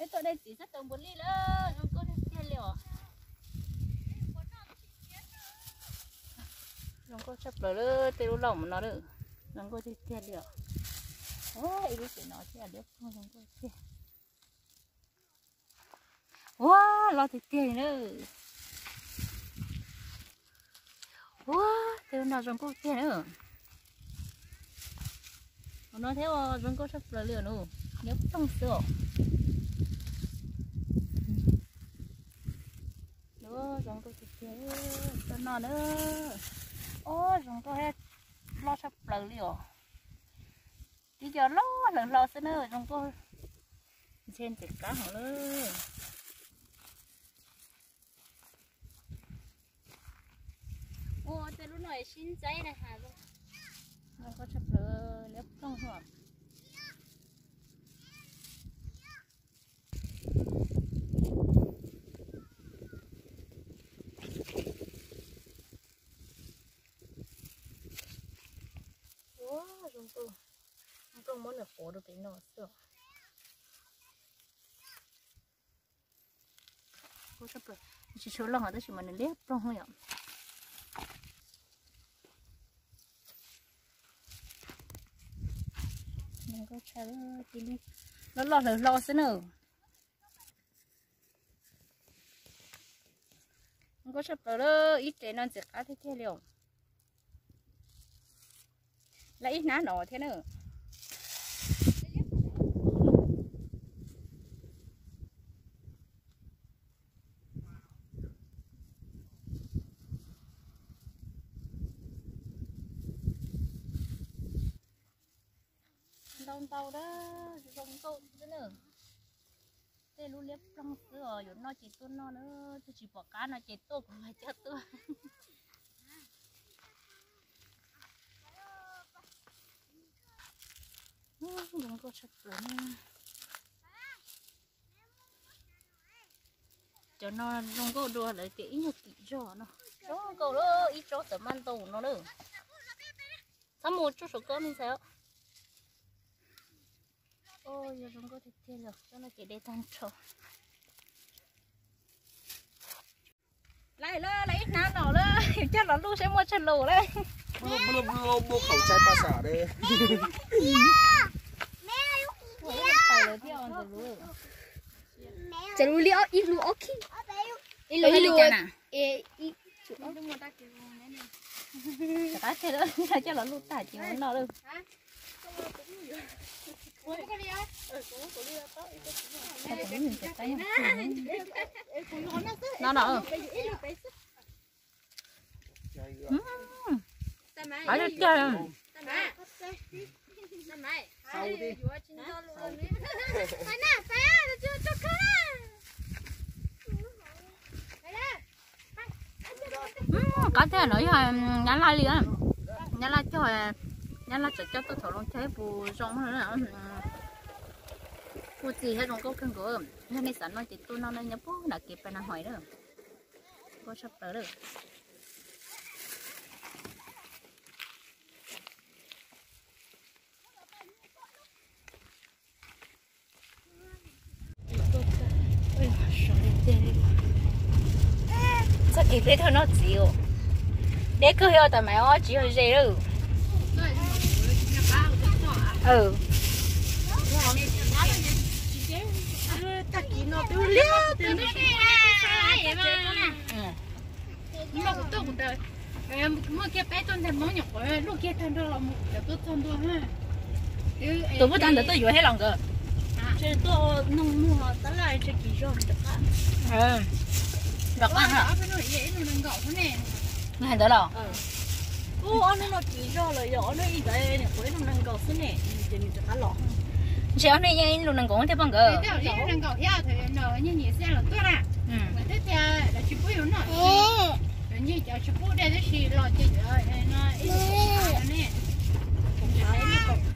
Peb tuaj dej txiv sab taw npua lij lawm, zoo nkauj tiag tiag li os. Zoo nkauj tshaj plaws lawm, tej lub lauj mus no lawm, zoo nkauj tiag tiag li os. Ua ib lub tsev no thiab, liab ploog zoo nkauj tiag. Ua, loj tiag tiag li na. Ua, tej lub no zoo nkauj tiag na. Hauv no thiab, zoo nkauj tshaj plaws li os, liab ploog xwb os. Zoo nkauj tiag tiag, tuaj noj na. Ua, zoo nkauj, loj tshaj plaws li os. Tib co loj hlaws hlo xwb na, zoo nkauj ntshe ntxim qab heev lawm. Ua, tej lub no sib ntxaib na has. Zoo nkauj tshaj plaws, liab ploog os. Ua, zoo nkauj, zoo nkauj muab nws quav rau pem no xwb. Tsis tshua loj tab sis mas nws liab ploog yom. Loj loj hlaws hlo xwb na. Zoo nkauj tshaj plaws lawm, ib tsev no ntxim qab tiag tiag li os. Lawv ib hnab no thiab na. Ntau ntau na, zoo nkauj xwb na. Tej lub liab ploog xwb os, yuav noj ces tuaj noj na, twb tsis pom qab no ces tuaj kuv mam coj tuaj. Zoo nkauj tshaj plaws na. Cov no zoo nkauj dua lawv tias ib nyuag tim zog no. Zoo nkauj lawm, ib tsob txawm maj ntau no na. Txhob mus tsuj saum koj me ntxhais. Yog zoo nkauj tiag tiag li, tsob no ces de tag nrho. Lawv, lawv ib hnab no lawm, yus coj los luj saib muaj tsawg lus lawm. Txawm lus li ib lus ob khib. Ib lus ib lus na. Rov qab kiag lawm, coj los luj tag ces ua noj lawm. No no. Qab tiag tiag. Qab tiag no yog Nyab Laj li, Nyab Laj cog, Nyab Laj tseem coj tuaj thaum loo caij puas zoo, puas txi thiab zoo nkauj kawg nkaus. Yog nej xav noj ces tuaj noj na, nyob puag nram kev pais na hais na. Nkauj tshaj plaws lawm. Txoj kev peb tuaj noj txiv os, deb kawg, yog tas Maiv Ob tsis yog ze lawm. Tag kis no twb liab. Muaj kiag peb txoj ntag Hmoob nyuam qhuav luj kiag tag nrho los mus cov tuaj txog ntua. Tus puag ta ntawd tuaj yuav thiab los nkawd. Tuaj noog muag tab laj ntshe kis zog rov qab. Rov qab. Nws hais ntawd los? Ub, ob hnub no kis zog lawm, yog ob hnub ib ntawd nyuam qhuav ib lub nees nkaum xwb ne, ces nws rov qab los. Ntshe ob hnub yeej ib lub nees nkaum thiab pob nkawd.